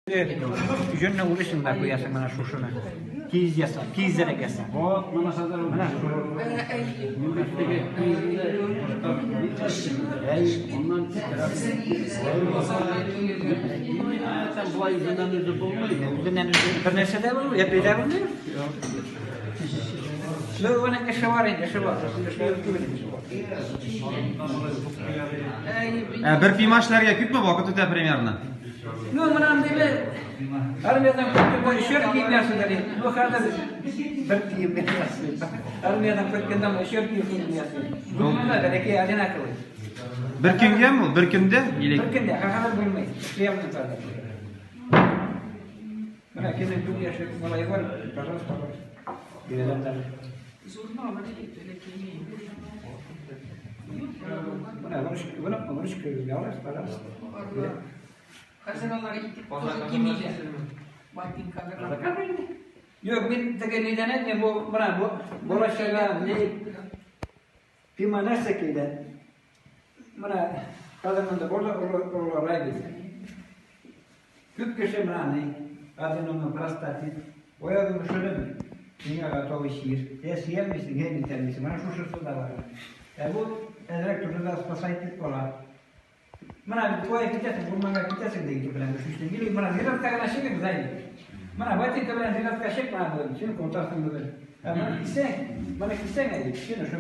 Жөнне урысың да куясың менә шушыны. Киез яса, киезерәк яса. Вот, менә хәзер Менә мин бит теге киезне Әй, Моннан Сән болай үзеннән үзе булмый. Үзеннән үзе бер нәрсә дә булмый, әпи дә булмый. Ну, аның эше бар инде, эше бар. Эше түгел, эше бар. Ә бер пима эшләргә күпме вакыт үтә примерно? Ну, менә андый армиядән кайтканда өчәр кием ясыйлар инде. Ну, хәзер бер кием ясый. Армиядән кайтканнан өчәр кием ясый. Ну, менә бәләкәй одинаковый. Бер көнгәме ул? Бер көндә или? Бер көндә, хәзер булмый. Эшли алмыйм хәзер. Менә кемнең күп яшьлек малае бар, пожалуйста, бар. Бирәләр дә. Менә ручка, моны ручка аласыз, пожалуйста. Бирә. Хәзер алар итек тоже кимиләр. Ботинкалар. Юк, мин теге нидән әйтмим, бу менә бу балачага ни пима нәрсә килде. Менә хәзер монда борда олылар бит. Күп кеше менә ни аденома, простатит, аягың өшереме? Сиңа готовый чир. Я сөялмисең, я нитәлмисең. Менә шушысы да бар. Ә бу әзрәк торды да спасает итеп кала. Менә кая китәсең, урманга китәсең дә итеп белән өшүчтән. Или менә зиратка гына чыгыгыз әйе. Менә ботинка белән зиратка чык, менә бүген, син куртасың бүген. Ә моны кисәң, моны кисәң әйе, син өшемисең.